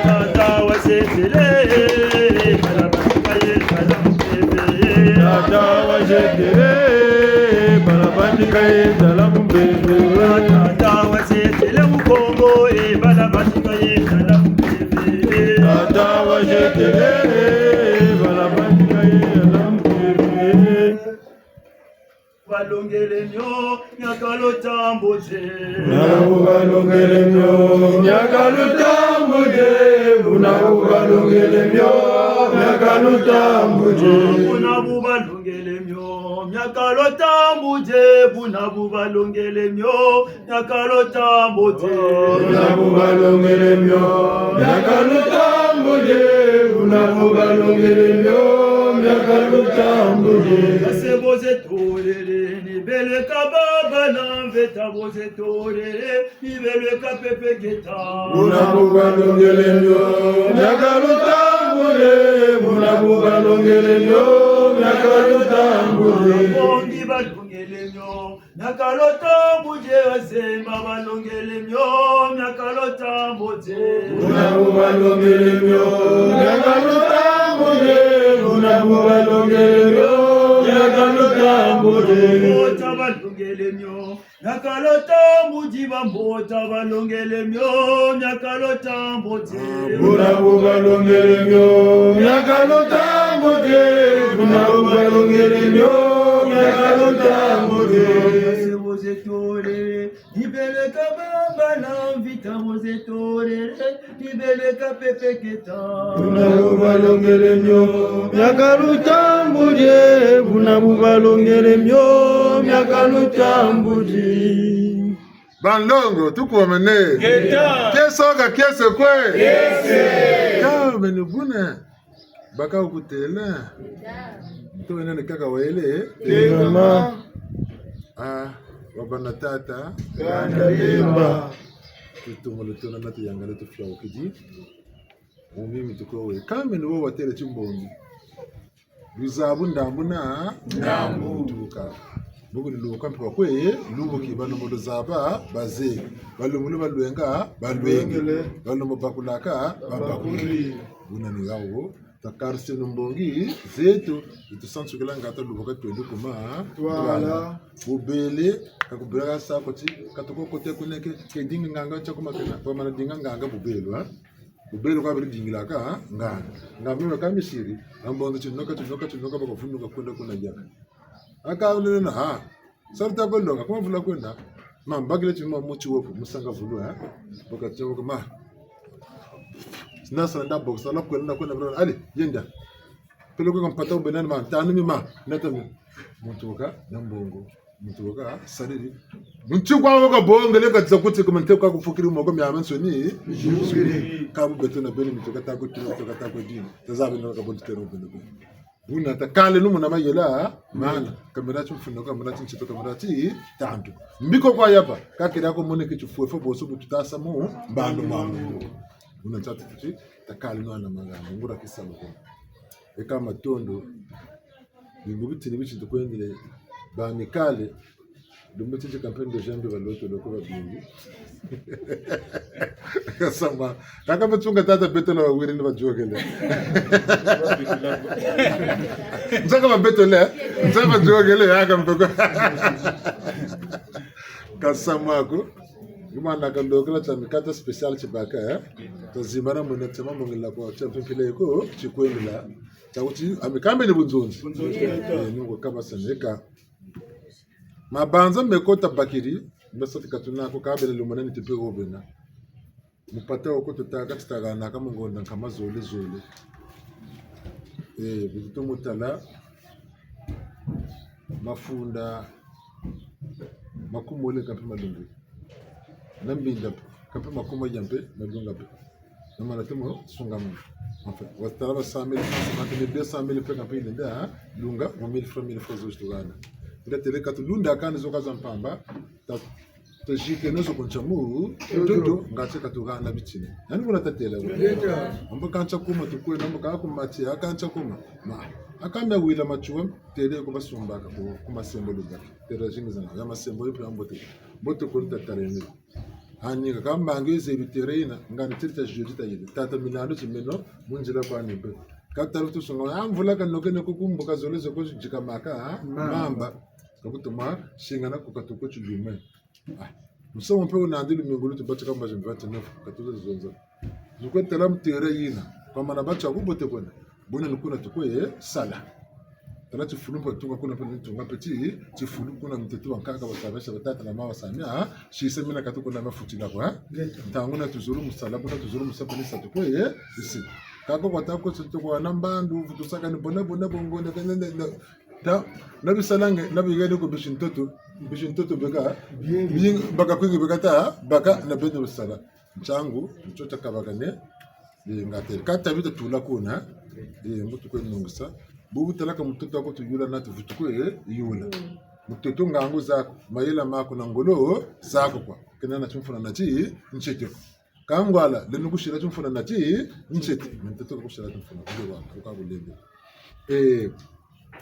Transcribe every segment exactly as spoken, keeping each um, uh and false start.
Tata wa Zetele, bala batika ye zala mupeve. Tata wa Zetele, bala batika ye zala mupeve. Tata wa Zetele Mukongo, eh, bala batika ye zala mupeve. Tata wa Zetele, bala batika ye zala mupeve. Balongele mio, miakalo tambuze. Buna bu balongele mio, miakalo tambuze. Buna bu balongele mio, miakalo tambuze. Buna bu balongele mio, miakalo tambuze. Buna bu balongele mio, miakalo tambuze. Buna bu balongele mio, miakalo tambuze. Buna bu balongele mio, miakalo tambuze. Kase boze tolele, ni beleka baba na mveta boze tolele, ni beleka pepe keta. Buna bu balongele mio, miakalo tambuze. Buna bu balongele mio, miakalo tambuze. Bongi balongele mio, miakalo tambuze, Bazemba balongele mio, miakalo tambuze. Buna bu balongele mio, miakalo tambuze. Buna bu balongele mio, miakalo tambuze. Bambota balongele mio, miakalo tambuze. Bambota balongele mio, miakalo tambuze. Buna bu balongele mio, miakalo tambuze. Buna bu balongele mio, miakalo tambuze. Kase boze tolele, ni beleka baba na mvita boze tolele, ni beleka pepe keta. Buna bu balongele mio, miakalo tambuze. Buna bu balongele mio, miakalo tambuze. Banlongo, tukomene. Ngeta. Kiese ka kiese kwe. Kiese. Ka meni buna. Baka wukutêle. Nto wena ni kaka wele, eh? Tengama. Ah, wabâ na tata. Kanda lemba. Tutungulu tuna na tuyangale tufiawukidi. Mu mimi tuko we. Ka meni wo watêle timbongi. Luzabu ndambu na ndambu. Tuka. Buku ni luka mpe kwa kwe, lubuki balumbu luzaba, baze. Balumbu lu balwenga, balwenge. Balumbu bakulaka, babakuli. Buna ni hawo, takariseno mbongi zeto, zi tusansukila ngatu lubuka twele kuma, twala. Bubele, ka kubela sa koti, ka tuko kote kuneke, ke dinga nganga tia kuma kena, kwa mana dinga nganga bubele, ha? Bubele kwa beri dingilaka, ha? Nganga. Nganga mino ka misiri, ha mbongi tinoka, tinoka, tinoka, baka vunuka kwenda kuna yaka. Aka unene na, ha? Sari ta ko longa, kuma vula kwenda. Ma, mbakile ti ma muti wopo, musanga vulu, ha? Baka tia woka, ma. Sina sala nda boksa, la kwenda, kwenda, kwenda, allez, yenda. Peleko ka mpata wubena ni ma, tanu mi ma, nata mi. Muntu woka, na mbongo. Muntu woka, sariri. Muntu kwa woka bongele ka tiza kuti kuma nte kwa kufukiri moko miamiansoni. Ka bu beto na beni muntu woka ta ko tino, muntu woka ta ko dini. Tazabi na ka bontu tero beni. Buna takaleno muna mayela, mana, kamera ti mfunu, kamera ti ntito, kamera ti tantu. Mbiko kwa yaba, kakira ko mone ke tifwefwe boso bu tutasa mu, mbandu mwa mu. Buna tata tuti, takaleno ana mangana, nguria kisalu ko. Eka matondo, bimbu bitini biti tukwendele, ba mikale, lumbu titi kampeni de jambe balotolo ko babingi. Kasama. Kaka mpe tunga tata beto la wawiri ni bayôkele. Nzaka ba beto le. Nzaka bayôkele, ya ka mpe ko. Kasama ko. Ngumana ka lokela tia mikate spécial tibaka, eh? Tazimbana muna tia mambongela kwa tia mpe mpila ko, tikwendela. Tia kuti, amikambe ni bunzonzi. Bunzonzi. Eh, nungo kabasa neka. Mabanza meko tabakiri, mbe sa ti ka tuna ko kabele lumona ni ti mpe wo bena. Mupata wo ko tutâka ti tahanaka mu ngonda nkama zole zole. Eh, bu tutu mu tala, mafunda, makumole ka mpe malungi. Na mbinda mpe, ka mpe makuma ya mpe, malunga mpe. Na mana temo sungama. En fait, watala ba cent mille francs, cinquante mille, deux cent mille francs, mpe ilenda, hein? Lunga, mu mille francs, mille francs zo zi tuhana. Nda têle ka tulunda kani zo ka za mpamba, ta, tazikeno zo ku ntsia mu, dodo, ngatu ka tuhana bitini. Nani kuna tatêla, we? Mbo ka ntsia kuma tukwenda, mbo ka ku mati, aka ntsia kuma. Ma, aka mia wila matiwa, têle ko basumbaka, ku, ku masembo lubaki. Têle zingi zana, ya masembo yo mpe ya mbote. Mbote ko ntataleni. Ani kaka mbangi zebi terrain yina, ngani tiri ta jeudi tayele. Tata milandu ti meno, mu nzila kwani mpe. Ka tala tu songa, ah, mvula kanokene ku mbuka zole zo ko zikamaka, ha? Mamba. Mamba. Ka kutuma, singana ku katuko tilume. Ah, musamu mpe wuna nandi lumingu luti batika mbazi vingt-neuf, katuze zonza. Nukwe tala mu terrain yina. Kwa mana bati ya kubote kwena. Buna ni kuna tukwe sala. Tala tifulu mpe tunga kuna mpe nitunga mpe ti, tifulu kuna mitetu bankaka basabesa batata na mama basami, ah, sisa mina katuko na mafutila kwa, eh? Ntangu na tuzolo mu sala, kuna tuzolo mu sapa ni sa tukwe, eh? Isi. Kaka kwa tako tito kwa na mbandu, vutusaka ni bona bona bongo, na, na, na, na, ta, na bisalange, na bigade ko bisi ntoto, bisi ntoto beka, bien, bien, baka kwingi beka ta, baka na beno bisala. Ntiangu, ntiota kabakane, eh, nga tele. Ka tabi ta tula kuna, eh, mbo tukwe nungisa. Bubu talaka mutoto aku tuyula nati vutukwe, eh, yula. Mutoto ngangu zaku, mayela maku na ngolo zaku kwa. Kena na timfuna nati, ntiete ko. Kangwala, leno kusila timfuna nati, ntiete. Mutoto kusila timfuna, kule wa, kuka kulembe. Eh,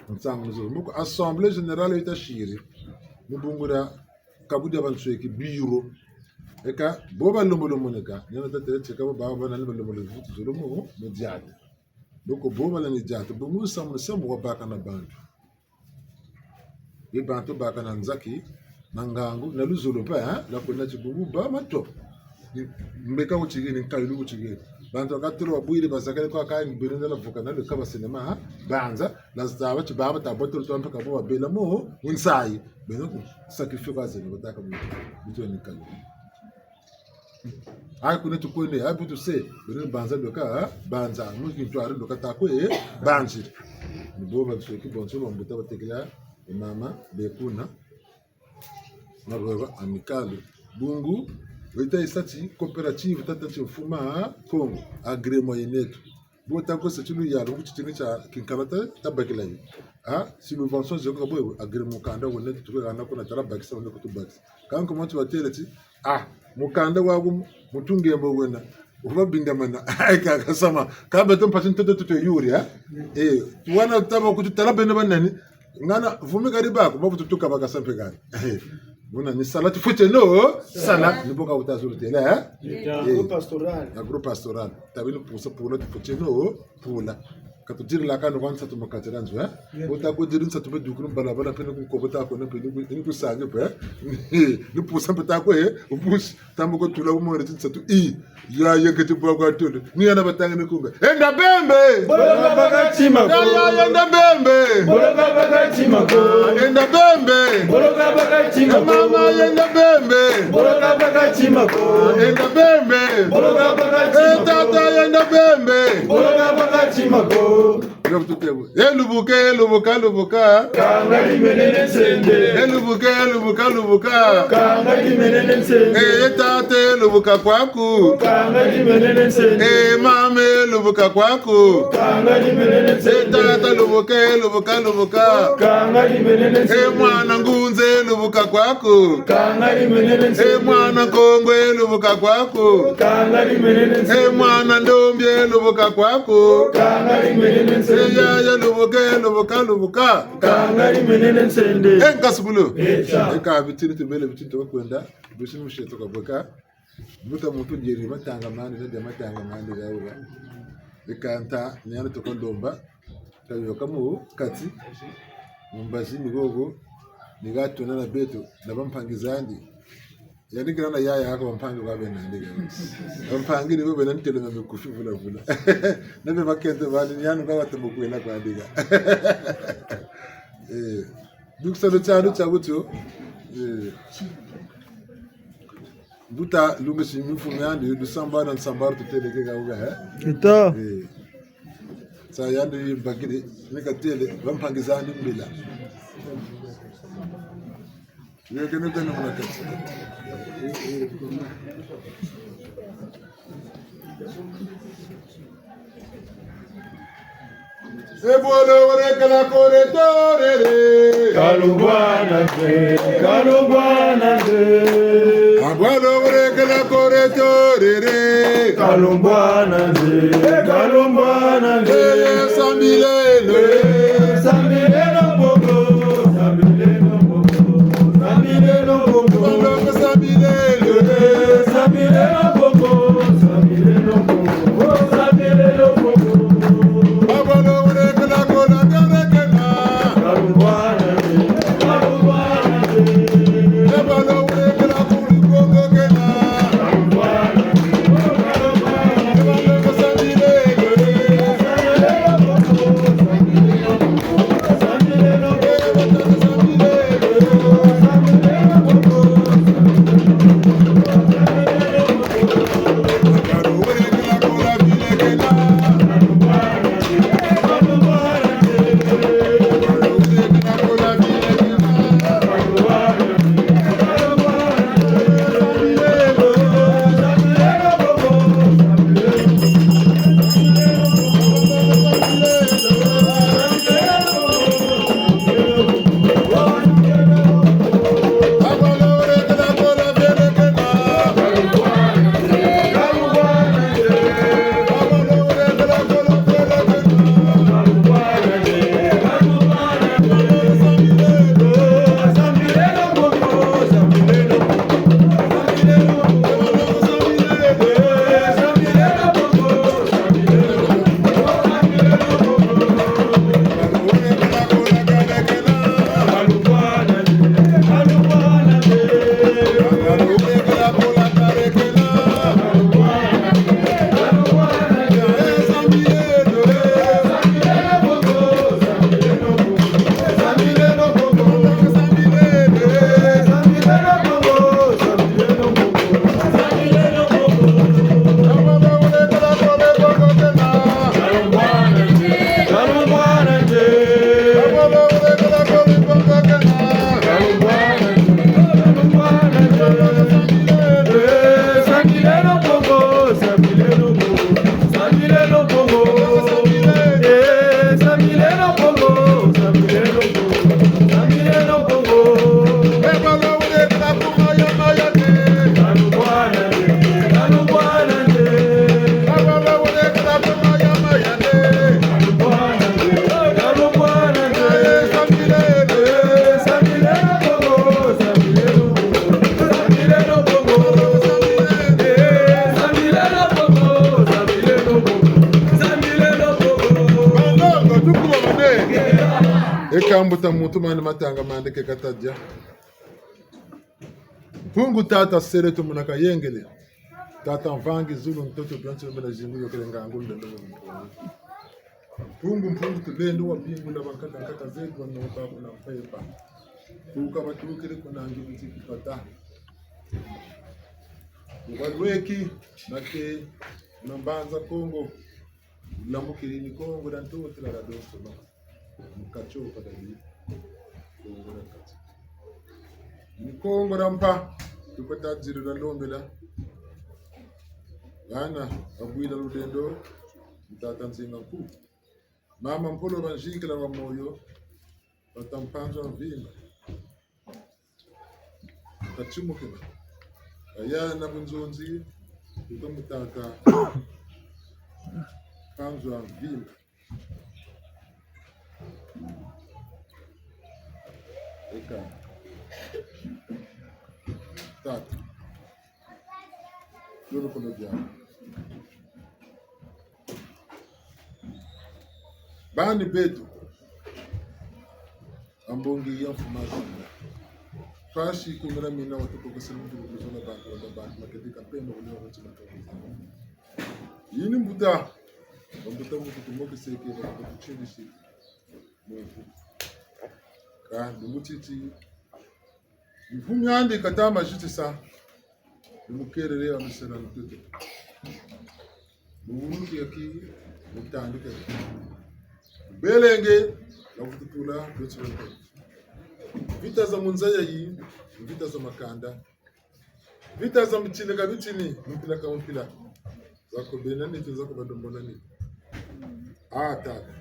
nsangu nzolo. Mbo ko Assemblée Générale yita siri. Mu bungu dia kabu dia bansweki bureau. Eka, bo balombolombo neka, ni na tatele tieka bo ba, ba nani balombolombo vutu zolo mu, mu diata. Boko bo bala ni diata, bungu samu, samu wabaka na bantu. Be bantu baka na nzaki, na ngangu, na luzolo mpe, hein? La kwena ti bungu ba mato. Mbeka wutigeni, nkayilu wutigeni. Bantu bakatolo babwiri bazakale kwa kani bwiri ndala vuka na lukaba sinema, hein? Banza, na zaba ti baba ta botolo to mpe kabo babela mo, wunsayi. Beno ku sacrifice kwa zeno bataka muntu. Muntu ni kalo. Ayi kuna tukwende, ayi bu tuse, beno banza lweka, ha? Banza, mu kintwari lweka takwe, banziri. Ni bo bansweki bonso bambuta batekela, mama, be kuna. Na baba amicale. Bungu, weta yisa ti coopérative tata ti mfuma Kongo, agrément yeneto. Bo ta ko sa ti luyalu, ku titini tia kinkala ta, tabakila yo. Ah, subvention zeko bo, agrément mukanda wena tutuke kana kuna tala bakisa wena kutubakisa. Kanko matu batele ti, ah, mukanda waku mutu ngembo wena. Wuba bindamana. Ayi kaka sama. Ka beto mpasi ntoto tuto yuri, ha? Eh, wana taba kutu tala beno banani. Ngana, vumi kari bako, babu tutuka baka sampe kari. Buna ni sala tufweteno sala, ni bo ka wuta zulu tele, eh? Agro-pastoral. Agro-pastoral. Tabi ni pusa pula tufweteno pula. Ka tudirila kani kwa nsatu mu kati dia nzo, eh? Wuta kudiri nsatu mpe dukulu mbala bala mpe ni ku nkobo ta ko na mpe ni ku, ni ku sangi mpe, eh? Ni pusa mpe ta ko, eh? Upusi. Tambu ko tula umwere ti nsatu i. Ya, ya keti bwa kwa tulu. Ni yana batanga ni kunga. Enda bembe. Boloka baka tima ko. Ya, ya, enda bembe. Boloka baka tima ko. Enda bembe. Boloka baka tima ko. Mama, enda bembe. Boloka baka tima ko. Enda bembe. Boloka baka tima ko. Eh, tata, enda bembe. Boloka baka tima ko. Nga mututebo. E lubuka, e lubuka, lubuka. Kanga dimenene nsende. E lubuka, e lubuka, lubuka. Kanga dimenene nsende. E, e tata, e lubuka kwaku. Kanga dimenene nsende. E mama, e lubuka kwaku. Kanga dimenene nsende. E tata, lubuka, e lubuka, lubuka. Kanga dimenene nsende. E mwana ngunza, e lubuka kwaku. Kanga dimenene nsende. E mwana Kongo, e lubuka kwaku. Kanga dimenene nsende. E mwana ndombi, e lubuka kwaku. Kanga dimenene nsende. E yaya lubuka, e lubuka, lubuka. Kanga dimenene nsende. E nkasukulu. Eta. E ka bitini tubele bitini tuka kwenda. Bisi musheto ka bweka. Mbuta muntu dieri matanga mandi, na dia matanga mandi ga uga. E ka nta, ni yana tuka lomba. Kayoka mu kati, mu mbazi ni gogo, ni ga tuna na beto, na bampangi zandi. Yandi kena na yaya ako bampangi ba bena ndiga. Bampangi ni bo bena ntele na mikufi vula vula. Na be makento bandi ni yandi nga wata mu kwela kwa ndiga. Eh, dukisa lo tiandu tia butio. Eh. Mbuta lungisi mfumu yandi, lusambala nsambala tutele ke ga uga, eh? Ito. Eh. Sa yandi bakiri, ni katele, bampangi zandi mbila. Yo kene kene muna kati. E bwolo wele kala kore torere. Kalumbwana nze, kalumbwana nze. A bwolo wele kala kore torere. Kalumbwana nze, kalumbwana nze. Eh, sambileno. Eh, sambileno mbongo, sambileno mbongo, sambileno mbongo. Baloka sambileno. Eh, Eka mbuta muntu mani matanga mandi ke katadia. Mpungu tata sele tumuna kayengele. Tata mvangi zulu ntoto bionso bena zingu yokele ngangu lulendo mu mpungu. Mpungu, mpungu tulendo wa bingula bankaka nkaka zetu wa noba kuna mpemba. Tuka batukile kuna ngi biti kipata. Ubalweki nake na Mbanza Kongo. Ulambukili ni Kongo dia ntotela dia donsono. Mukatio kadali Kongo dia kati. Ni Kongo dia mpa, tukota diri dia lombela. Bana, babwila lulendo, tata Nzinga Nkuwu. Mama Mpolo banzikila wa moyo, tata Mpanzu a Mvimba. Kachimukina. Aya na bunzonzi, kuka mutaka. Mpanzu a Mvimba. Eka. Tata. Lolo kono dia. Bani beto. A mbongi ya mfuma zanga. Twasi kumira mina watuko kusiri muntu kuzola bantu, wala bantu, makedi kampemba, wale wa mutima kawiza. Yini mbuta, mbuta muntu tumokeseke, muntu tutsindisi. Muntu. Ka, ni mutiti. Mvumi andi katama zitisa. Ni mukelele wa misela mutete. Mu wuluki yaki, mu tandika yaki. Belenge, la kututula, betu. Mvita za mu nza yayi, mvita za makanda. Mvita za mutini ka mutini, mpila ka mpila. Zako bena nitu, zako badombona nitu. Ah, tata.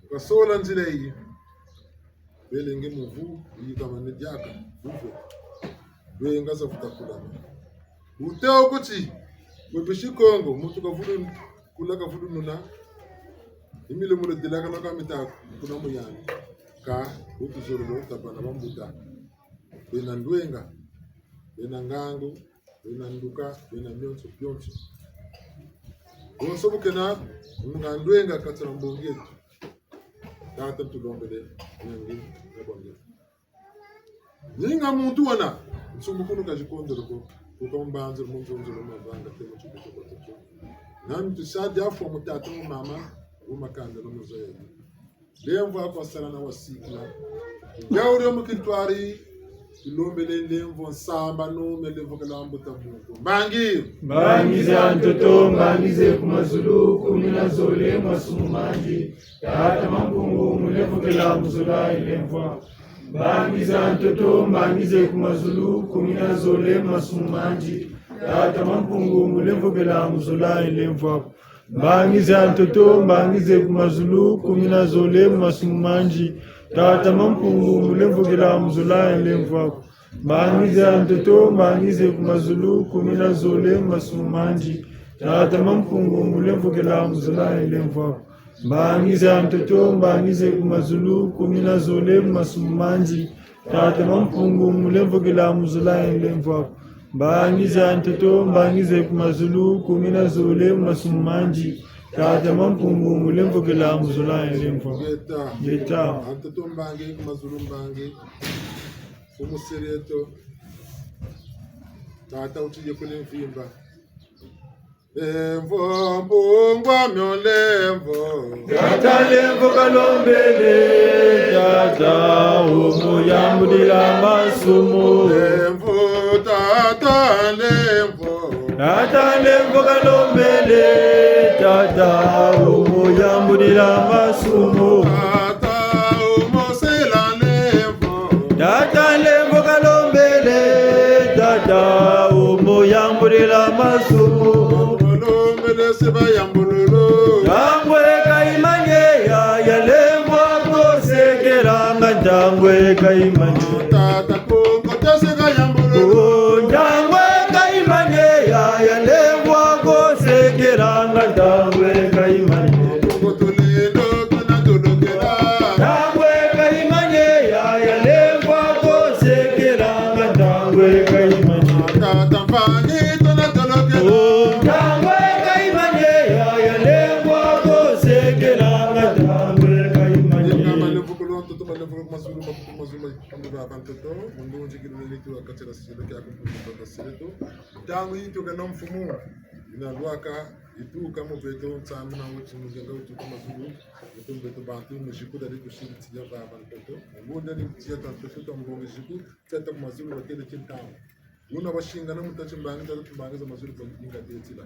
Ukasola nzila yi. Belenge muvu, yika mane diaka, buve. Lwenga za vuta kulama. Ute okuti, bwe bisi Kongo, muntu kavulu, kuna kavulu nuna. Imile mulo dilaka na kamita, kuna muyani. Ka, utuzololo, tabana bambuta. Bena ndwenga, bena ngangu, bena nduka, bena mionso, bionso. Bonso bu kena, nga ndwenga kati na mbongi yetu. Tata tulombele, nyangi, na bonge. Ninga muntu wana, nsumbu kunu kazikondolo ko, kuka mbanza, mu nzonzolo, mavanga, temo, tsuku, tsuku, tsuku. Nani tusadi afwa mu tata mu mama, mu makanda na mu nza yayi. Lemvo aku asala na wasikila. Yauri omu kintwari, tulombele lemvo nsamba no, me lemvo kala mbuta muntu. Mbangi. Mbangi za ntoto, mbangi ze ku mazulu, kumi na zole, masumu mandi. Tata Mampungu, mu lemvokela mu zola e lemvo aku. Mbangi za ntoto, mbangi ze ku mazulu, kumi na zole, masumu mandi. Tata Mampungu, mu lemvokela mu zola e lemvo aku. Mbangi za ntoto, mbangi ze ku mazulu, kumi na zole, masumu mandi. Tata Mampungu, mu lemvokela mu zola e lemvo aku. Mbangi za ntoto, mbangi ze ku mazulu, kumi na zole, masumu mandi. Tata Mampungu, mu lemvokela mu zola e lemvo aku. Mbangi za ntoto, mbangi ze ku mazulu, kumi na zole, masumu mandi. Tata Mampungu, mu lemvokela mu zola e lemvo aku. Mbangi za ntoto, mbangi ze ku mazulu, kumi na zole, masumu mandi. Tata Mampungu, mu lemvokela mu zola e lemvo aku. Ngeta. Ngeta. A ntoto mbangi, ku mazulu mbangi. Mfumu Selieto. Tata uti yekole mvimba. Lemvo, Mpungu a mio lemvo. Tata lemvo kalombele, tata omo yambudila masumu. Lemvo, tata lemvo. Tata lemvo kalombele, tata omo yambudila masumu. Tata omo sela lemvo. Tata lemvo kalombele, tata omo yambudila masumu. Kalombele se bayambululu. Ntangu e kayimane ya, ya lemvo ko sekelanga ntangu e kayimane. Tata Kongo tose kayambululu. Oh, ntangu e kayimane ya, ya lemvo ko sekelanga ntangu e kayimane. Kongo tulendo tuna tolokela. Ntangu e kayimane ya, ya lemvo ko sekelanga ntangu e kayimane. Tata mvangi tuna tolokela. Oh, ntangu e kayimane ya, ya lemvo ko sekelanga ntangu e kayimane. Ntoto malevo ku mazulu, makutu ku mazulu, makambu va va ntoto, mu ndunzi kilule nitu wa katela silo kia kumputu kwa silo tu. Ntangu yi tukena mfumu, yina lwaka, yituka mu beto, nsambu na wuti, muzenga wuti ku mazulu, wuti mu beto bantu, mu ziku dali kusiri tiya va va ntoto. Ngunda ni tiya ta ntoto, ta mbongi ziku, tata ku mazulu, watele tintangu. Wuna basingana mu tâ ti mbangi, tata ti mbangi za mazulu kwa inga tetila.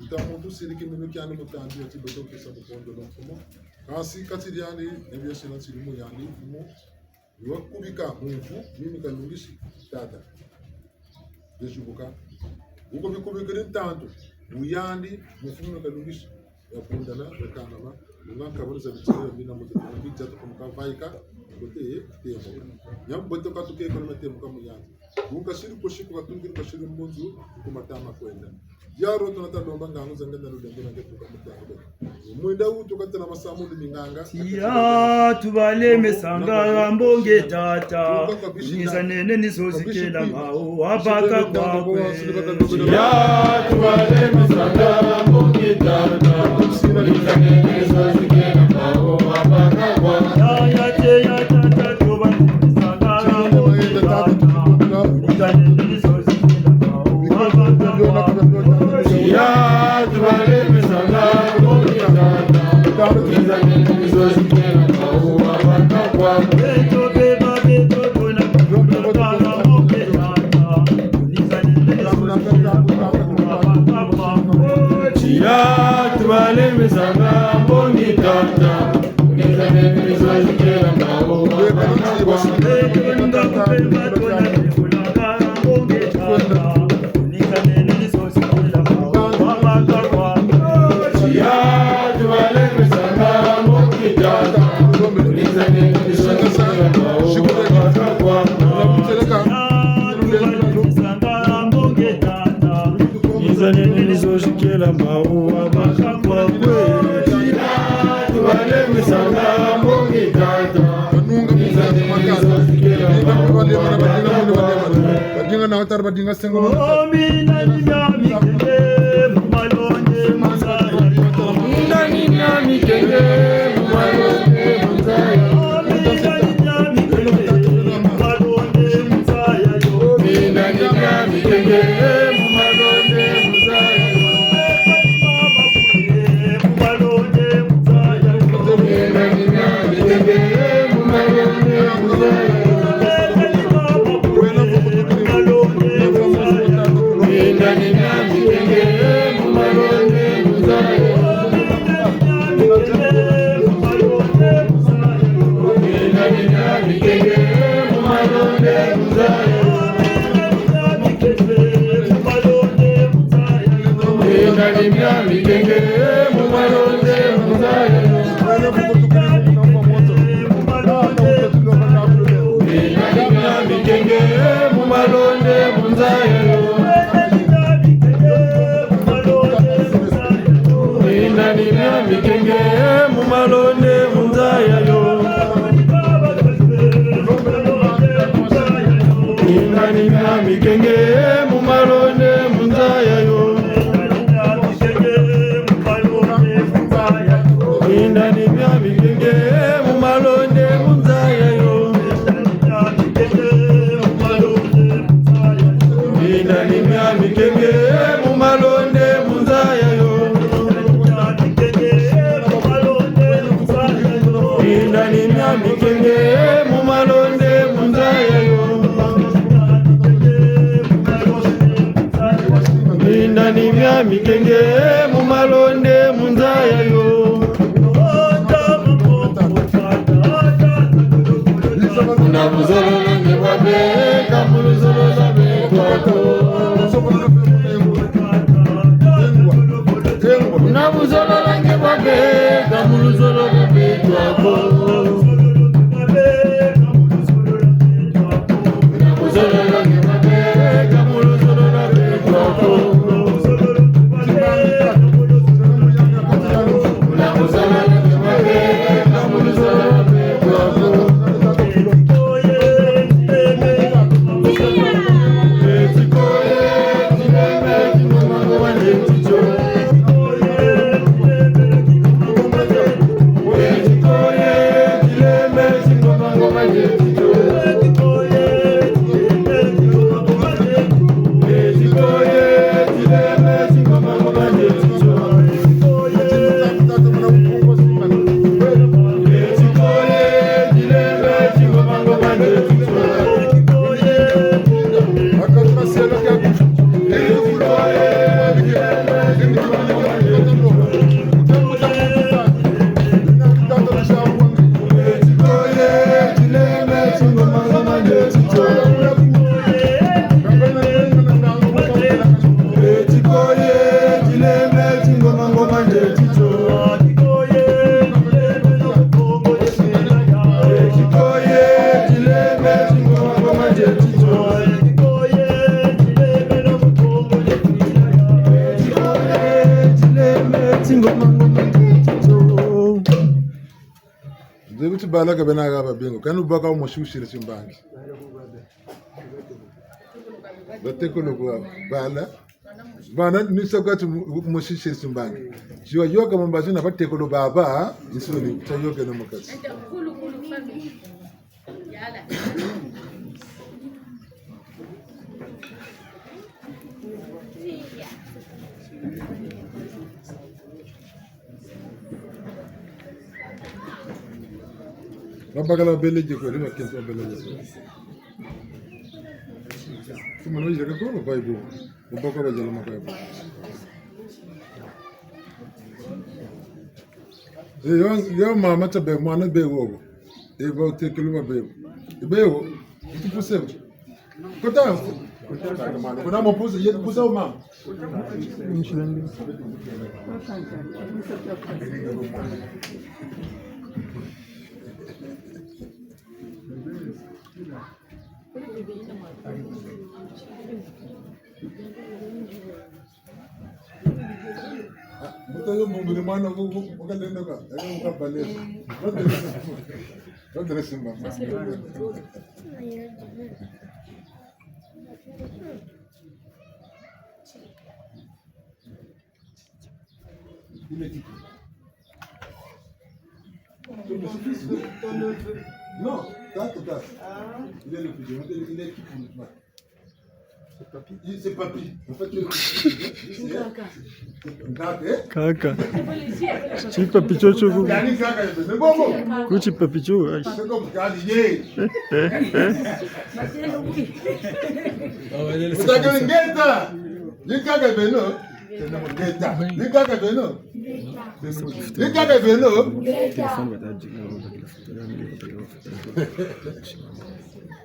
Nta muntu siri kiminu kiandi mu tandu ya ti beto kesa ku kondo na mfumu. Kansi kati diandi, ne bia sina nsiri mu yandi mfumu. Ni wakubika mu mvu, mimi kalungisi, tata. Bezubuka. Wuko bikubikiri ntantu, mu yandi, mu mfumu kalungisi. Yakundana, yakangama, wunga nkabulu za bitiri ya mina moto, na mbidza tukumuka vaika, kote ye, temuka. Nyambote katuke kono matemuka mu yandi. Wunga siri kosi ku katungiri kosi mbunzu, ku matama kwenda. Diaro tuna ta lomba ngangu za ngenda lulendo na ngetuka mu tango. Mwenda wutu katela masamu ni minganga. Tiya tubaleme sanga mbongi tata. Niza nene ni zo zikela mao, wabaka kwakwe. Tiya tubaleme sanga mbongi tata. Niza nene ni zo zikela mao, wabaka kwakwe. Ya, ya, te, ya, tata, tubaleme sanga mbongi tata. Niza nene ni zo zikela mao, wabaka kwakwe. Ya, tubaleme sanga mbongi tata. Niza nene ni zo zikela mao, wabaka kwakwe. Beto beba, beto bona. Tiya, tubaleme sanga mbongi tata. Tiya, tubaleme sanga mbongi tata. Niza nene ni zo zikela mao, wabaka kwakwe. Tubaleme sanga mbongi tata. Niza nene ni zo zikela mao, wabaka kwakwe. Badinga na watara badinga sengo. Mina ni mia mikenge, mu malongi, mu nzaya. Mina ni mia mikenge, mu malongi, mu nzaya. Mina ni mia mikenge, mu malongi, mu nzaya yo. Mina ni mia mikenge, mu malongi, mu nzaya yo. Mu malongi, mu nzaya yo. Mina ni mia mikenge, mu malongi, mu nzaya yo. Mina ni mia mikenge, mu malongi, mu nzaya yo. Mina ni mia mikenge, mu malongi, mu nzaya yo. Mina ni mia mikenge, mu malongi, mu nzaya yo. Mina ni mia mikenge, mu malongi, mu nzaya yo. Mina ni mia mikenge, mu malongi, mu nzaya yo. Mina ni mia mikenge, mu malongi, mu nzaya yo. Mina ni mia mikenge, mu malongi, mu nzaya yo. Muna buzololo nge bwa beka, mu luzolo lwa beto ako. Muna buzololo nge bwa beka, mu luzolo lwa beto ako. Bala ka bena ha ba bingo. Kani baka mosi wusiri timbangi. Batekolo kwa bala. Bana ni sa kati mosi wusiri timbangi. Tiwa yoka mu mbazi na batekolo baba, nsoni, tia yoka na mukati. Babakala bele je ko, ni bakento bele je ko. Tuma no yiraka ko, ba ibo. Babaka ba jala maka ibo. Eh, yo, yo mama ta be, mwana be wo. Eh, ba utekele ba be. Be wo. Itu puse. Kota. Kuna mo puse, ye puse o mama. Mbuta yo mumuri mwana ku, ku, ku kalenda ka, ya ku kabale. Badere simba. Badere simba. Il est qui? Non, t'as, t'as. Il est le plus jeune. Il est qui pour toi? C'est Papy. Il, c'est Papy. En fait, c'est Nkaka, eh? Nkaka. Ti Papy tio tio ku. Yani Nkaka ya beno. Bon, bon. Ku ti Papy tio, aïe. C'est comme Nkaka, yeah. Eh, eh, eh. Vous avez une guetta. Ni Nkaka beno. Ni Nkaka beno. Ni Nkaka beno.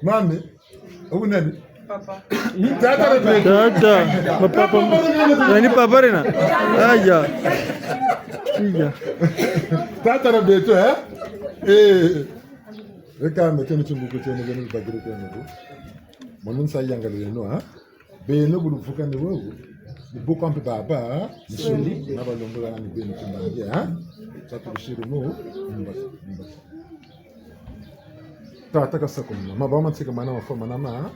Mami, obu nani? Papa. Tata na beto. Tata. Papa. Nani papa rena? Aya. Iya. Tata na beto, eh? Eh. Reka mbe teno timbuku tieno beno bakiri tieno bu. Mwana nsa yangalele no, ha? Beno bu luvukane wowo, ni bo kwa mpe baba, nsoni, na balombola ni beno timbangi, ha? Sa tukusiri mu, mbasi, mbasi. Tata kasa kuma, maba mansika mana mafwa mana ma.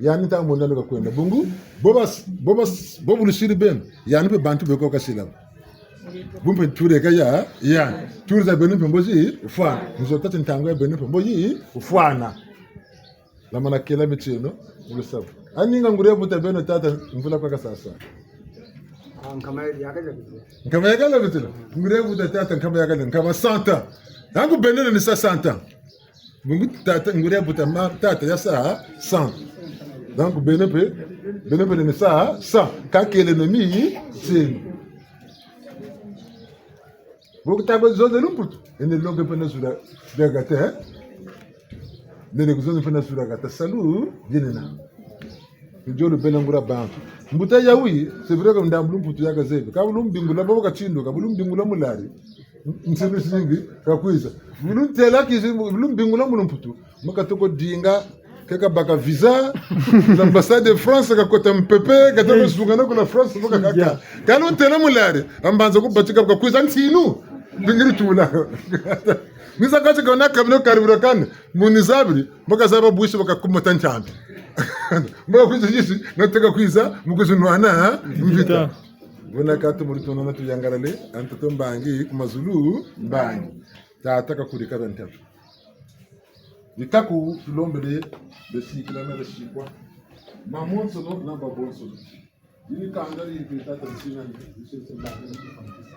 Yani ntangu mona leka kwenda. Bungu, bo bas, bo bas, bo bu lusiri beno. Yani mpe bantu beko kasila. Bu mpe ture ka ya, ya. Ture za beno mpe mbo zi, fwana. Nzo tata ntangu ya beno mpe mbo zi, fwana. Lamana kela mitieno, mu lusabu. Ani nga nguria buta beno tata mvula kwa kasasa. Ah, nkama ya kala bitila. Nkama ya kala bitila. Nguria buta tata nkama ya kala, nkama cent ans. Yangu beno ni sa cent ans. Bungu tata nguria buta ma, tata ya sa cent. Donc beno mpe, beno mpe ni sa cent. Ka kele no mitieno. Bo ku taba zonzela lumputu, ene longe mpe na zula biagata, eh? Nene ku zonza mpe na zula gata salu, yene na. Nzolo bela nguria bantu. Mbuta yawu, c'est vrai que ndambu lumputu ya kazebi. Ka bu lumbingula, babo katindu, ka bu lumbingula mulari. Nsibi singi, kakwiza. Bu luntela kizi, bu lumbingula mu lumputu. Mbo katoko dinga, ke kabaka visa, l'ambassade de France kakota mupepe, katoko zungana ku la France, mbo kakaka. Ka luntela mulari, ambanza kubatika kakwiza ntinu, bingiri tula. Ni sa kati kona kamino karibura kane, mu ni zabiri, mbo kazaba bwisi bakakumata ntambi. Mbo kakwiza yisi, nateka kwiza, mu kwiza nwana, ha? Mvita. Mvita. Buna katu muri tono na tuyangalale, a ntoto mbangi, ku mazulu mbangi. Tata kakuri ka bantatu. Ni kaku tulombele besikila na besikwa. Mamonsono na babonsono. Yini kanda di mpe tata nsina ni, ni sese mbangi ni kufantisa.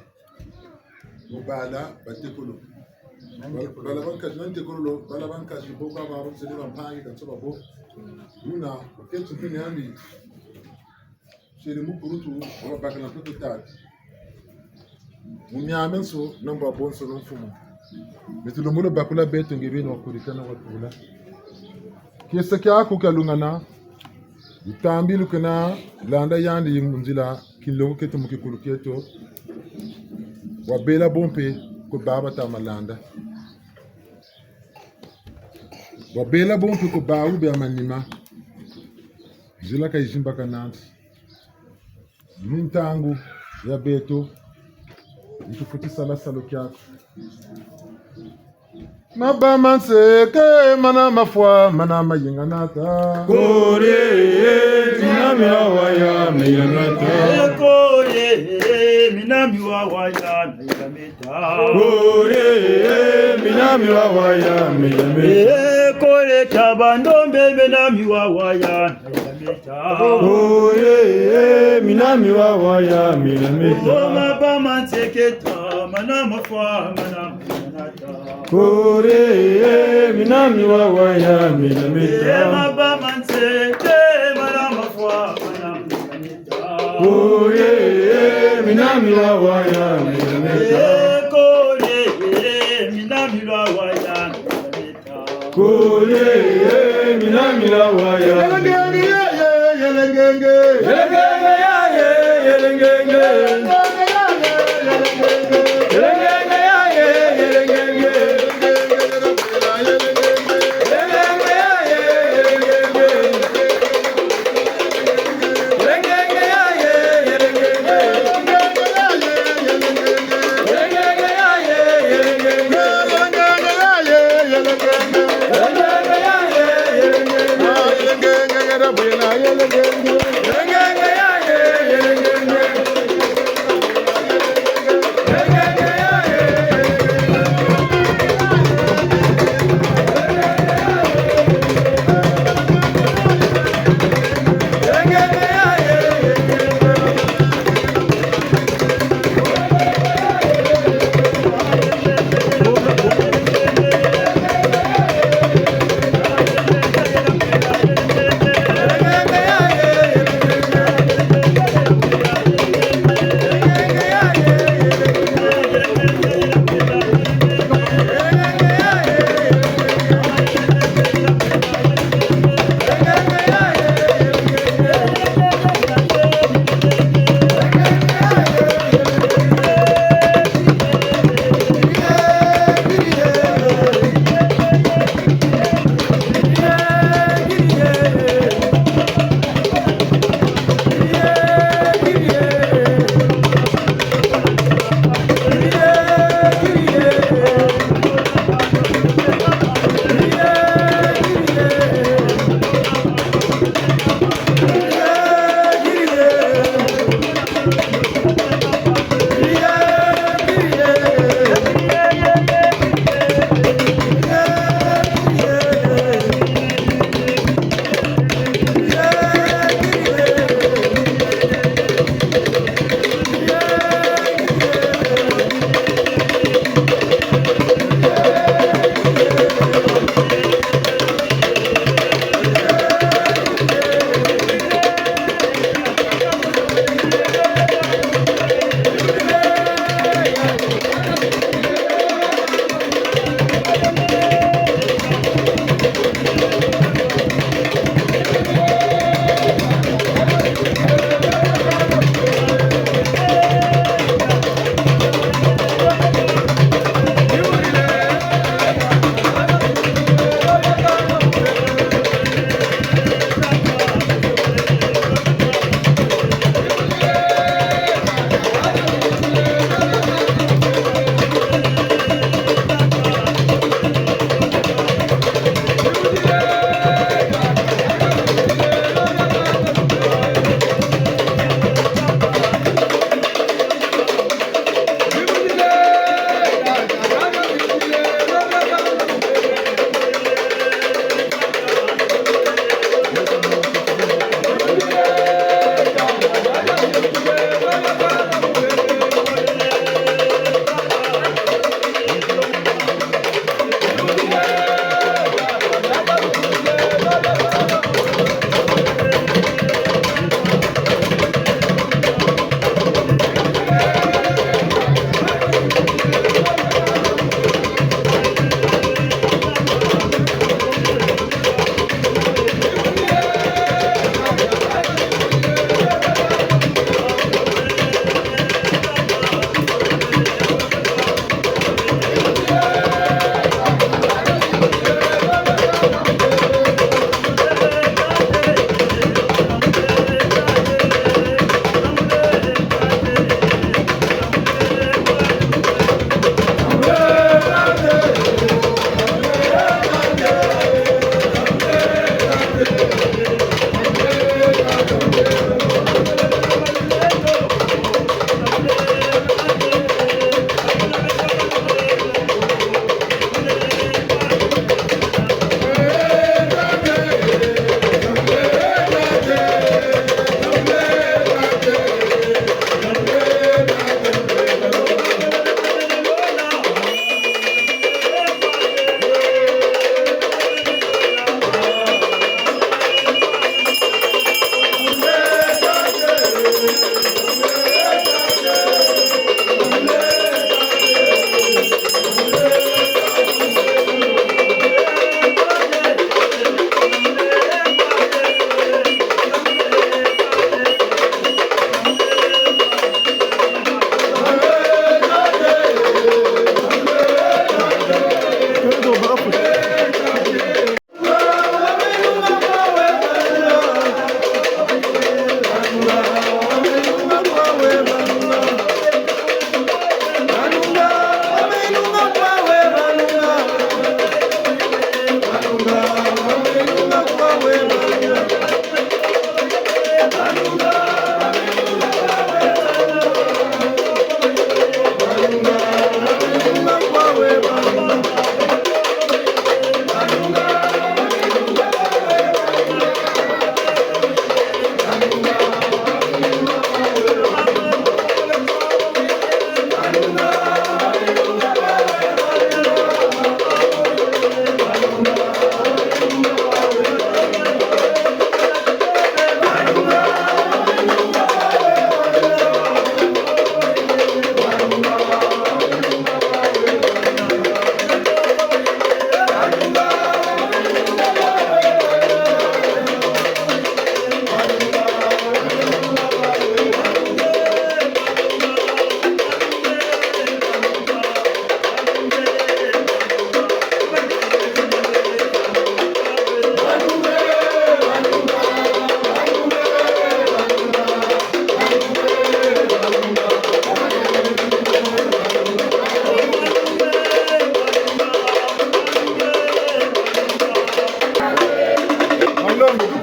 Bo bala, batekolo. Bala, bala bankazi, na ntekolo, bala bankazi, bo kwa babo, sene bampangi, kanso babo. Buna, baketi mpini ami. Sele mukulutu, wabakana mpe ku tata. Mu miamiansoni, na mu babonsono mfumu. Mitulombolo bakula beto nge beni wakurikana watula. Kiese kiaku kialungana, lutambi lukena landa yandi yi mu nzila, kinlongo kieto mu kikulu kieto. Wabela bo mpe ko baba ta malanda. Wabela bo mpe ko bawu bia manima. Nzila ka yizimbakana nti. Ni ntangu ya beto, yi tufweti sala salu kiaku. Maba ma nseke, mana mafwa, mana mayinga nata. Kore, mina mi wa waya, mina meta. Kore, mina mi wa waya, mina meta. Kore, mina mi wa waya, mina meta. Kore, taba ndombe, mina mi wa waya, mina meta. Kore, mina mi wa waya, mina meta. Maba ma nseke ta, mana mafwa, mana mayinga nata. Kore, mina mi wa waya, mina meta. Maba ma nseke, mana mafwa, mana mayinga nata. Kore, mina mi wa waya, mina meta. Kore, mina mi wa waya, mina meta. Kore, mina mi wa waya. Yelengenge, yelengenge. Yelengenge, yelengenge.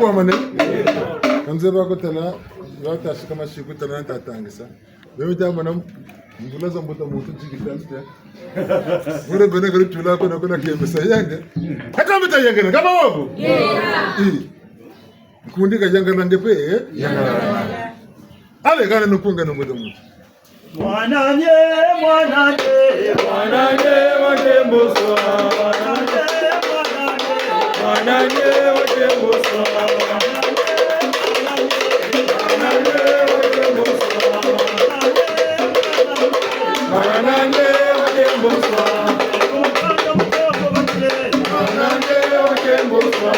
Kwa mane? Kanze ba kutala, ba tasi kama si kutala nta tangisa. Bebe ta mwana, mbula za mbuta muntu zikita nte. Mure bene kuri tula kuna kuna kemesa yenge. Hata mita yenge, kama wabu? Yee. Nkundi ka yanga nge pe, eh? Yanga. Ale, kana nukunga na mbuta muntu. Mwanane, mwanane, mwanane wa Kembosa. Mwanane, mwanane, mwanane wa Kembosa. Mwanane wa Kembosa. Mwanane wa Kembosa.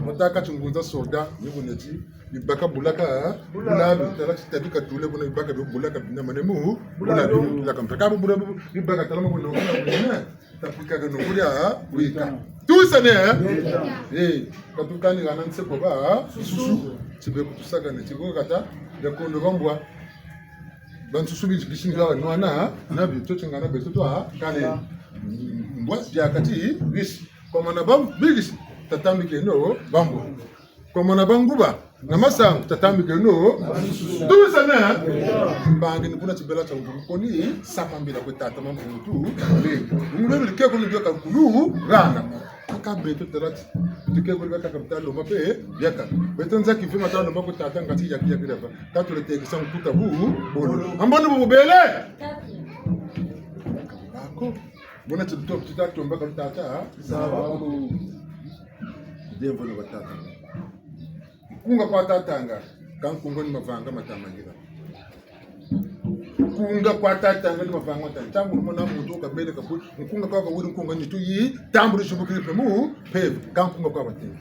Motaka ti ngunza soda, ni buneti, bibaka bulaka, bula bi, tala ti tabi katule, buna bibaka bi bulaka, bina mane mu, bula bi, bulaka mpaka bu bula bu, bibaka tala mu buna, buna, buna, tapika kano kulia, wika. Tuwisane, eh? Eh, katukani hana nseko ba, susu. Tibe kutusaka ne, tiko kata, ya kondo bambwa. Bansusu bi, bisinga nwana, na bi, tio tingana beto twa, kane. Mbwa, bia kati, bisi. Kwa mana bam, bigisi, tatambikeno, bambwa. Kwa mana banguba, na masangu, tatambikeno, tuwisane, mbangi ni kuna tibela tia ngu mukoni, sapa mbila kwe tata mampu mutu, le, ngulwe bili keko ni bioka kulu, hana. Kaka beto tala ti, tukeko ni bioka kabita lomba mpe, biaka. Beto nzaki mpe mata lomba kwe tata ngati yaki yaki lava. Katule tekisa nkuta bu, bolo. Amboni bu bubele? Ako. Bona ti tuto, tuta tomba ka tata, ha? Sawa. Ndemvo na batata. Nkunga kwa tatanga, ka nkunga ni mavanga matamangila. Nkunga kwa tatanga ni mavanga matamangila. Ntangu mona muntu kabele kabu, nkunga kwa kawiri nkunga nitu yi, tambuli zibukiri mpe mu, mpeve, ka nkunga kwa batanga.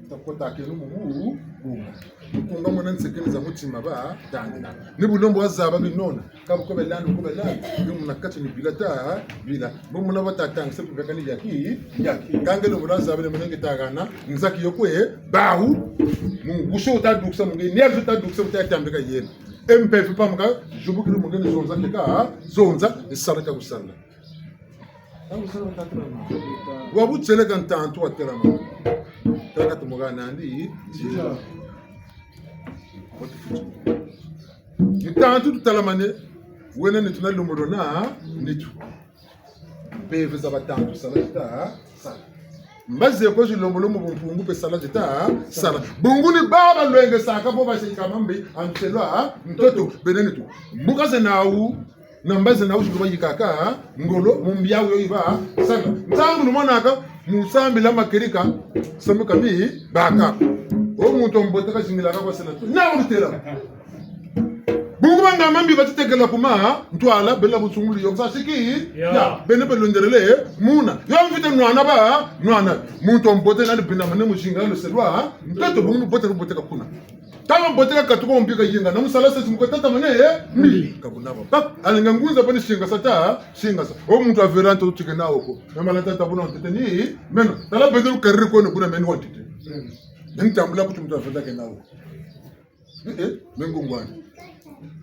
Takotakeno mu, mu, nkunga. Nkunga mona nsekene za mutima ba, tangila. Ni bu lombo wazaba binona. Ka bu ko belanda, ko belanda. Yo muna kati ni bila ta, bila. Bo muna batatanga, se kubeka ni yaki, yaki. Kangelo muna zaba ni muna nge tagana, nzaki yo kwe, bawu. Mu nguso wuta dukisa mu nge, ni ya wuta dukisa wuta tambika yena. M P F pa muka, zibukiri mu nge ni zonza keka, zonza, ni sala ka kusala. Ka kusala tata na mama. Wa butieleka ntantu watelama. Kaka tumuka nandi, ntantu tutalamane, wena nitu na lomolo na nitu. Mpeve za batantu sala zita, sala. Mbazi ko zi lomolo mu bumpungu mpe sala zita, sala. Bungu ni baba lwengesaka bo basika mambi, anselwa, ntoto, bena nitu. Mbuka ze nawu, na mbazi nawu zi luba yikaka, ngolo, mu mbi yawu yo yiba, sala. Ntangu lumonaka, mu sambila makerika, samuka mi, baka. O muntu wa mbote kazingilaka kwa sala. Na wulutela. Bungu banga mambi batitekela kuma, ntwala, bela butsungulu yo, msa siki, ya. Ya, bene belonderele, muna. Yo mvite nwana ba, nwana. Muntu wa mbote nani bina mane muzinga, luselwa, ntoto bungu bote, bote kakuna. Tama bote kakatuka mpika yinga, na musala sesi muka tata mane, eh, mbi. Kabuna ba. Bak, alinga ngunza pani singa sa ta, singa sa. O muntu avera ntoto tikena wo ko. Na mala tata buna ntete ni, meno. Tala beto kariri ko no buna meno wantete. Nani tambula kuti muntu avera kena wo ko. Eh, eh, me ngongwani.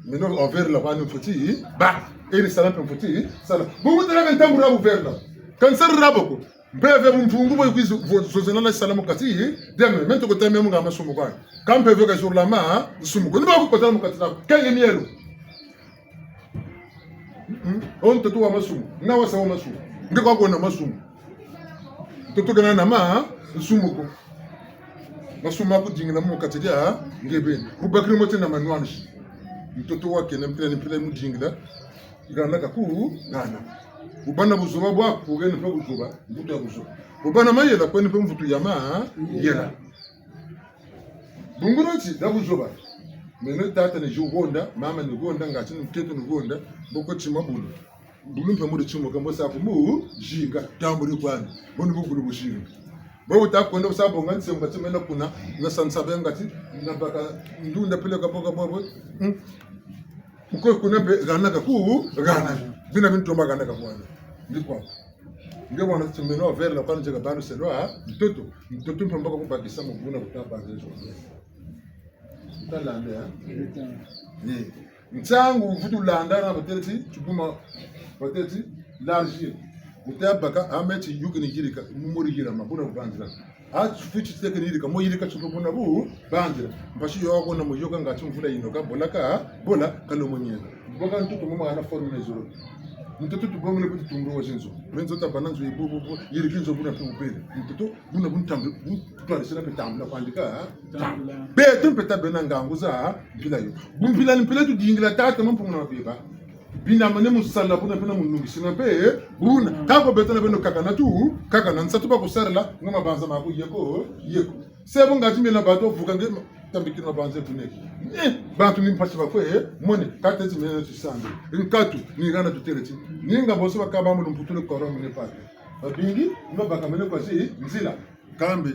Meno o verre la kwani mfweti, ba, eri sala mpe mfweti, sala. Bungu tala ka ntambula bu verre la. Ka nsarila bo ko. Mpeve bumpungu bo yikwizi, vo, zozela na sala mu kati, deme, me ntoko teme mu nga masumu kwani. Ka mpeve kazurula ma, sumu ko. Ni ba kukota mu kati na, kenge mielo. Mm. O ntoto wa masumu. Nga wasa wa masumu. Nge kwa kona masumu. Ntoto kena na ma, nsumu ko. Masumu ma kudingila mu kati dia, nge beni. Bubakiri mo ti na manwanisi. Ntoto wa kena mpila ni mpila mudingila. Hana kaku, hana. Wubâ na buzoba bwaku, keni mpe buzoba, mvutu ya buzoba. Wubâ na mayela, kweni mpe mvutu ya mayela. Bungu nti, da buzoba. Meno tata ni zi honda, mama ni honda, ngati ni muketo ni honda, mboko tima bulu. Bulu mpe muri timuka, mbo sa ku mu, zinga, tambuli kwani. Bo ni bu bulu buzinga. Bo wuta kwenda wusa bonga nsengo ngati mena kuna, na sa nsabe ngati, na baka ndunda pele ka boka bobo. Mm. Uko kuna mpe hana kaku, hana. Bina bintu mba hana kaku hana. Ndi kwa. Nge mwana ti meno verre la kwani nzeka banu selwa, ntoto. Ntoto mpe mba ka kubakisa mu buna kuta banza zo. Wuta landa, eh? Ni. Ntangu wuvutu landa na batêle ti, tibuma, batêle ti, large. Wuta baka, a meti yuki ni yirika, mu muri yira ma, buna kubanzila. A fweti teke ni yirika, mo yirika tsuko buna bu, banzila. Mpasi yo ko na mu yoka ngati mvula yinoka, bola ka, bola, kalo mo nyenga. Boka ntoto mo ma hana forme na zolo. Ntoto tubongele kuti tundu wa zinzo. Menzo tabana nzo yi bu, bu, bu, yiriki nzo buna mpe bubele. Ntoto, buna bu ntambi, bu twalisila mpe tambula kwandi ka, tambula. Beto mpe tabena ngangu za, mpila yo. Bu mpila ni mpila tudingila tata Mampungu na mabeba. Bina mane mu sala buna mpe na mu nungisina mpe, buna. Kâ ko beto na beno kakana tu, kakana nsatu ba kusarila, nga mabanza maku yeko, yeko. Se bu ngati mena bantu vuka nge ma-, tambikina mabanza kuneki. Eh, bantu ni mpasi bakwe, eh, mone, kâ teti mena tusande. Nkatu, ni hana tutêle ti. Ni nga bonso bakaba mu lumputulu koro mene pate. Babingi, ni babaka mene kwa zi, nzila. Kambe.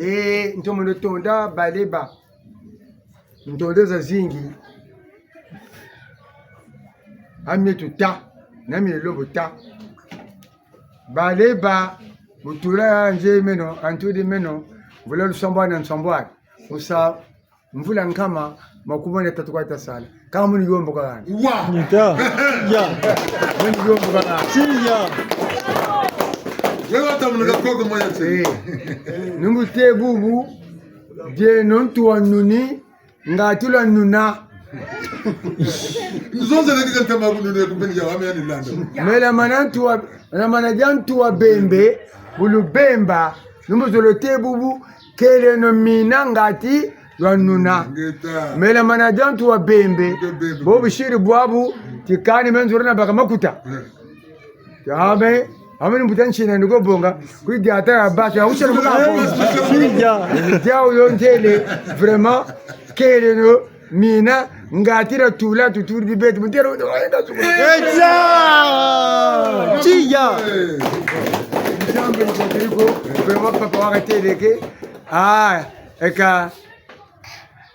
Eh, ntomono tonda baleba. Ntonda zazingi. Amie tuta, na mie lombo ta. Baleba, bu tula nze meno, antudi meno, mvula lusambwani na nsambwani. Musa mvula nkama, makumane tatu kwa tasala. Kâ muni yombo ka gani. Wa! Nita. Ya. Muni yombo ka gani. Si ya. Wewe hata muna koko moya tse. Eh. Numbu te bubu, dieno ntu wa nuni, ngatu lwa nuna. Nzonza na kika ntama kununi ya kubeni ya wame ya ni landa. Mela mana ntu wa, na mana dia ntu wa bembe, bu lubemba, numbu zolo te bubu, keleno mina ngatu lwa nuna. Ngeta. Mela mana dia ntu wa bembe, ngeta bembe. Bo busiri bwabu, ti kani me nzolo na baka makuta. Eh. Amen. Amen, mbuta ntsina ndiko bonga. Kwi diata ya basi, ya usela muka bonga. Sija. Diawu yo ntele, vraiment, keleno, mina, ngatu lwa tula, tuturi di beto, mutero, oyenga suku. Etia! Tia! Nzambe ni kwa kiliko, vraiment, papa wakateleke. Ah, eka.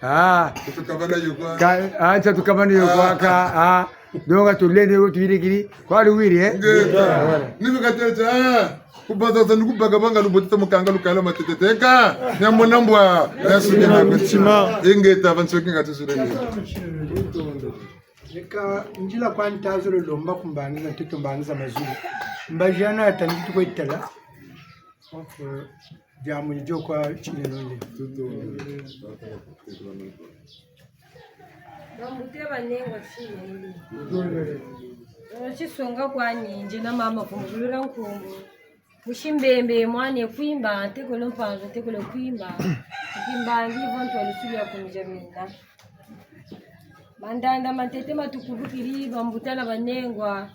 Ah. Tutukabana yo kwa. Ka, ah, tutukabana yo kwa, ah, ka, ah. Donc, tulendi wo tuyirikiri. Kwa luwiri, eh? Ngeta. Voilà. Ni bika tete, ah. Kubaza za ni kubaka banga lubote ta mukanga lukala matete teka. Nya mona mbwa. Nasukina mutima. Ingeta, bansoki ngati suleni. Leka nzila kwa ntazo lomba ku mbangi za ntete, mbangi za mazulu. Mbazi ana atandi tukwetala. Diambu ni dio kwa tinene. Bambuta banengwa tinene. Tisonga kwa ninzi na mama kumbulula nkumbu. Musi Mbembe mwana Kwimba, ntekolo Mpanzu, ntekolo Kwimba. Kimbangi vo ntwalusulu ya kumi dia mina. Mandanda mantete matukubukiri, bambuta na banengwa.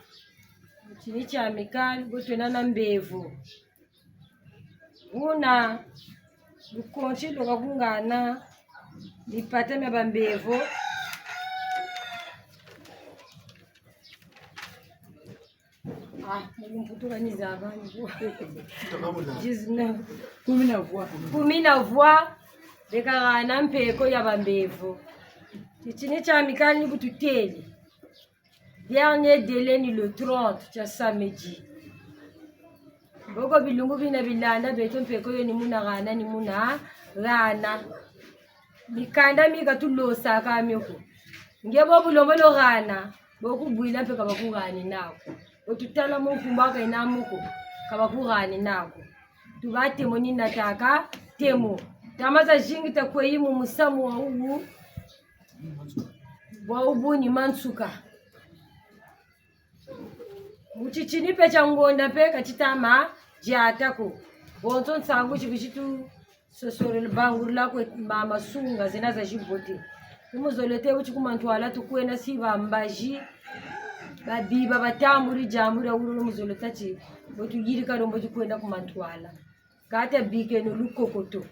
Tini tia Amicale, bo twena na mbevo. Buna, lukonti lwa kakungana, mipata mia bambevo. Ah, mu lumputu ka ni zaba ni. Dix-neuf. Kumi na vwa. Kumi na vwa, beka hana mpeko ya bambevo. Titini tia Amicale ni bu tutêle. Dernier délai ni le trente, tia samedi. Mboko bilumbu bina bilanda, beto mpeko yo ni muna hana, ni muna hana. Mikanda mi ka tulosaka mio ko. Nge bo bu lembolo hana, bo kubwila mpe ka bakuhani nako. Bo tutala mu nkumbu aka yena mu ko, ka bakuhani nako. Tuba temo ni nataka, temo. Tama zazingi takweyi mu musamu wa wuwu. Bwa wubu ni mansuka. Mu titini mpe tia ngonda mpe ka titama diata ko. Bonso nsangu zi bizi tusosorele bangurula kwe mama sunga zena za zibote. Ni mu zolo tê bu ti ku mantwala tukwenda si bambazi, babiba batambuli diambu dia wulolo mu zolo tâ ti, bo tuyirika dio mbo tukwenda ku mantwala. Kâ tabikeno lukokoto.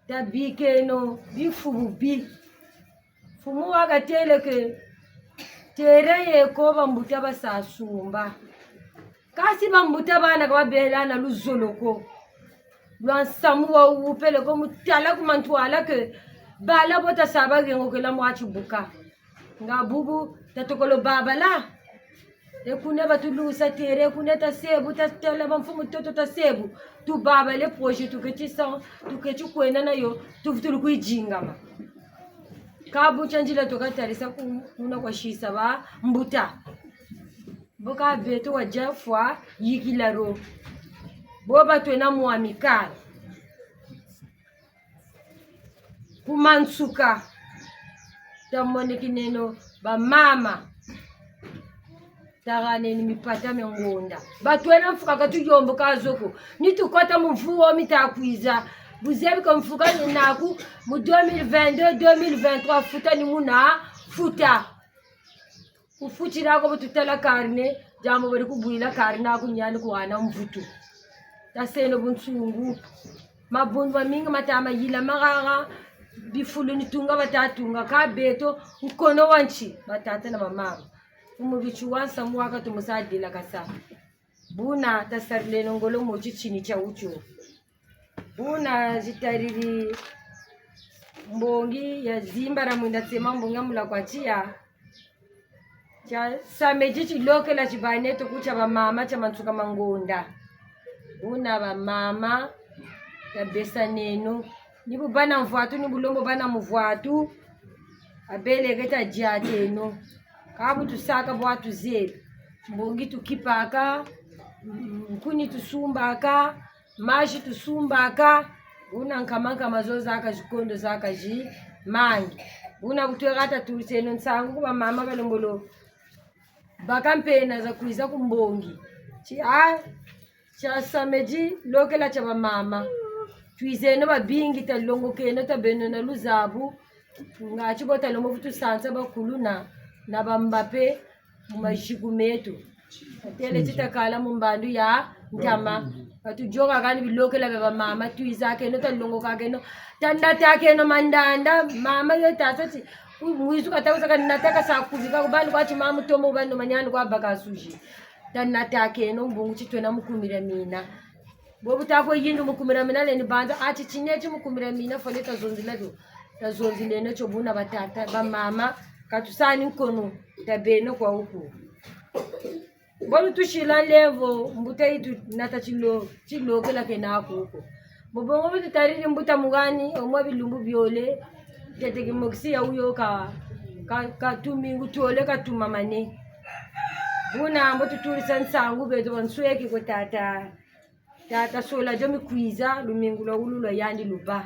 Tabikeno bifu bubi. Mfumu wakatêle ke, terrain ye ko bambuta basa sumba. Kasi bambuta bana ka babela na luzolo ko lwa nsamu wa wu peleko mu tala ku mantwala ke, bala bo tasa ba hengokela mwa tibuka. Nga bubu, tatokolo babala. E kuna batulusa terrain, kuna tasebu, tatala bamfumu toto tasebu. Tubabale projet tuketi sa, tuketi kwenda nayo, tuvutulu kuyidingama. Kâ bu tia nzila tukatalisa ku-, kuna kwa sisa bambuta. Bo ka beto wadia fwa yikila ro. Bo batwena mu Amicale. Ku mansuka, tamonekineno bamama, tahaneno mipata mia ngonda. Batwena mfuka ka tuyomboka zo ko. Ni tukota mu mvu wo mi ta kwiza. Bu zebi ko mfuka ni naku, mu deux mille vingt-deux, deux mille vingt-trois, futa ni muna futa. Kufutila ko bu tutala carnet, diambu beri kubwila carnet aku nyani kuhana mvutu. Taseno bunsungu. Mabundu mamingi mata mayila mahaha, bifulu ni tunga bata tunga, kâ beto, nkono wa nti, batata na bamama. Mfumu Bitsi wa nsamu wa ka tumusadila kasa. Buna tasarileno ngolo mu titini tia wutio. Buna zitariri mbongi ya zimbara mwinda tsema mbongi ya mula kwa tiya. Tia samedi tilokela tibâ neto ku tia bamama tia mansuka ma ngonda. Buna bamama tabesaneno. Ni bu bâ na mvwatu, ni bu lembo bâ na mvwatu. Abeleke tadiateno. Kâ bu tusaka bwa tuzebi. Mbongi tukipaka, nkuni tusumbaka, mazi tusumbaka, buna nkama nkama zo zaka zikondo zaka zi mangi. Buna bu tweka tatuliseno nsangu ku bamama balembolo baka mpena za kwiza ku mbongi. Ti a, tia samedi, lokela tia bamama. Twizeno babingi, talongokeno, tabeno na luzabu. Nga ti bo talembo vutu sansa bakulu na, na bamba mpe mu maziku meto. Batêle ti takala mu mbandu ya ntama. Ka tudioka kani bilokela bia bamama, twizakeno, talongokakeno, tanatakeno mandanda, mama yo tasa ti, ku mwizu kata kusa kanata kasa kubika, ku bani kwa ti mama mutombo, ku bani maniani kwa baka suji. Tanatakeno, mbungu ti twena mu kumira mina. Bobu takwe yindu mu kumira mina lendi banza, ati tineti mu kumira mina, fweti tazonzela tio. Tazonzeleno tio buna batata, bamama, ka tusani nkono, tabeno kwa wuku. Mbo lutusila nlemvo, mbuta yitu nata tilo-, tilokela kena kuko. Mu bungu bu tutariri mbuta Mugani, omwa bilumbu biole, ntete kimokisi ya wuyo ka, ka, ka tumingu tuole katumamane. Buna mbo tutulisa nsangu beto bansweki kwe tata. Tata sola dio mikwiza, lumingu lwa wulu lwa yandi lubâ.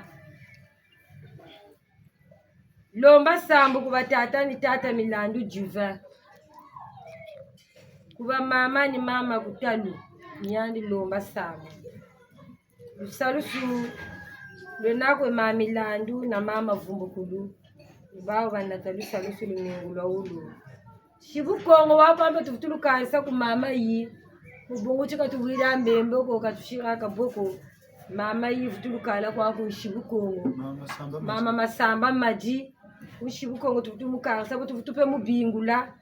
Lomba sambu ku ba tata ni tata Milandu Juvin. Ku ba mama ni mama Kutalu, ni yandi lomba sambu. Lusalusu lwena kwe mama Milandu na mama Vumbukulu. Ni bawu banata lusalusu lumingu lwa wulu. Nsi bu Kongo wa pamba tuvutu lukanisa ku mama yi. Mu bungu ti katuvwila mbembe ko, katusila kaboko. Mama yi vutu lukala kwa ku nsi bu Kongo. Mama Masamba Madi. Ku nsi bu Kongo tuvutu mukanisa, bu tuvutu mpe mubingula.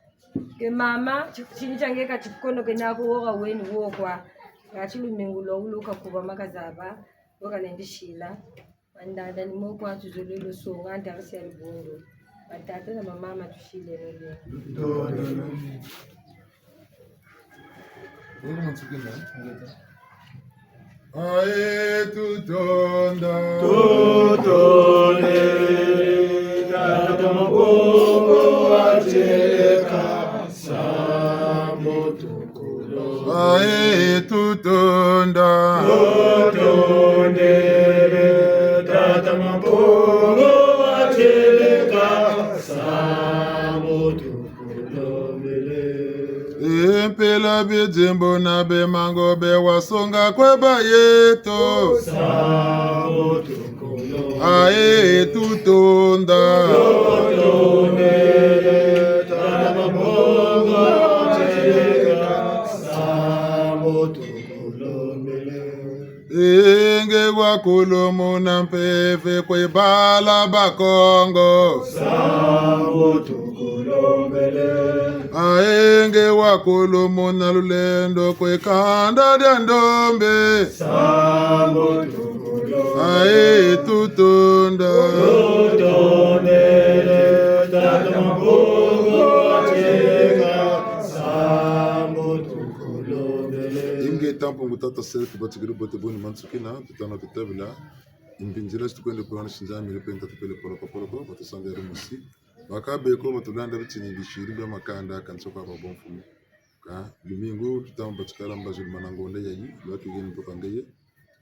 Ke mama, ti-, tini tia nge ka tikono kena ko woka weni wokwa. Ngati lumingu lwa wulu kakubama kazaba, woka nendisila. Mandanda ni mo kwa tuzololo songa ntarisi ya lubundu. Ba tata na ba mama tusileno lwe. Aye tutonda. Tutondele, tata Mabongo watieleka, sambu tu Aye tutonda. Tutondele, tata Mabongo watieleka, sambu tukulombele. E mpela biedimbu na bemango bewasonga kwe bayeto. Sambu Aye tutonda. Enge wakulumuna mpeve kwe bala ba Kongo. Aye nge wakulumuna lulendo kwe kanda dia ndombe. Aye tutonda. Ingeta Mpungu tata Serge, tubatikiri bote buni mansukina, tutana tutabila. Impindila si tukwende kulana sinza mili penta tupele poloko poloko, batusanga ya rumusi. Bakaka beko batulanda bitini bisiri bia makanda, kansi kwa ba bonfumu. Ka, lumingu, tutama batikala mbazi lumana ngonda yayi, lwaki yeni mboka ngeye,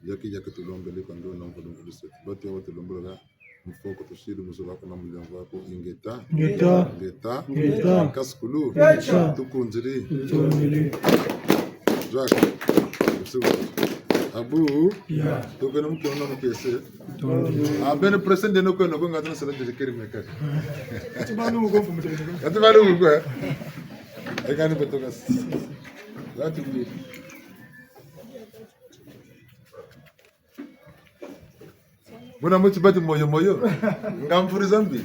yaki yaki tulombele kando na mvulungulu se. Batu ya batulombele ka, mfoko tusiri muzo wako na muliango wako, ingeta. Ingeta. Ingeta. Ingeta. Kaskulu. Ingeta. Tukunziri. Tutondele. Jacques. Abu. Ya. Tokene mukiono mukese. Tutondele. Abene president no kweno ko ngati na sala de keri meka. Ati balu mu ko mfumu tele. Ati balu mu ko. Ekani betoka. Ati bi. Buna muti bati moyo moyo. Nga mvuri za mbi.